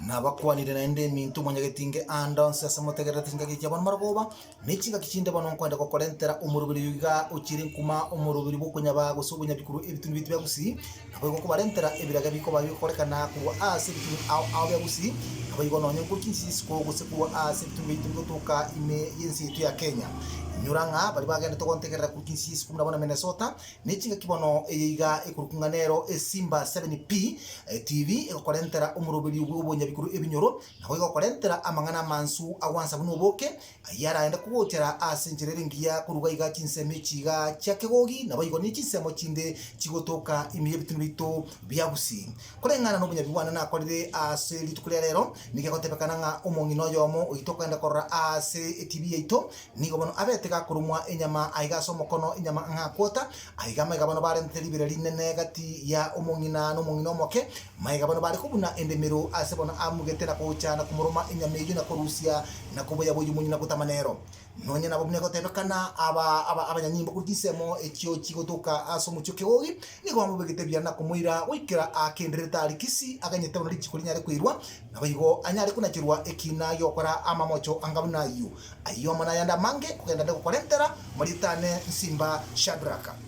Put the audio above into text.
Nabakwanire naende eminto mwanyagetinge aande onsi ase motegererete chingaki chia bono marogoba, ne chingaki chinde bono nkoenda gokorentera omoroberi oyo iga ochiire nkuma omoroberi bw'okonyaba gose obonyabikuru ebitunu biaito bia Gusii, naboigo kobarentera ebirage bikoba bigokorekana korwa ase ebitunu ao ao bia Gusii, naboigo nonye nkorwa chinse chisiko gose korwa ase ebitunu biaito bigotoka ime y'ense yaito ya Kenya. Inyora ng'a baria bagendete gontegerera korwa chinse chisiko buna bono Minnesota, Ne chingaki bono eye iga ekorokwa ng'a nero Esimba 7P TV egokorentera omoroberio bw'obonyabikuru ebinyoro, nabo egokorentera amang'ana amansu agwansa buna oboke, ayio araende kogochera ase enchera ere engiya koruga iga chinsemo echi iga chia kegogi naboigo ne chinsemo chinde chigotoka ime y'ebitunu biaito bia Gusii. Koreng'ana nobonyabi bwane nakorire ase rituko ria rero, nigo egotebekana ng'a omong'ina oyomo oito okogenda korora ase etibi yaito, Nigo bono abete gakorumwa enyama aiga ase omokono, enyama ng'a kwota. Aiga amaiga bono barentete ribera rinene gati ya omong'ina na omong'ina omoke. Maiga bono bare kobuna endemero ase bono amugete na gocha na komoroma enyama eyio na korusia na koboya-boyia omonyo na gotama nero. Nonya nabo buna egotebekana aba aba abanyanyimbo korwa chinsemo echio chigotoka ase omochie o Kegogi nigo bamobegete buya na komoira goikera akendererete aria Kisii aganyete bono richiko rinyare koirwa naboigo anyare konacherwa ekina gi'ogokora amamocho anga buna ayio. Ayio amo nayande amange kogenda nde gokorentera, Marieta ane Nsimba Shadrack.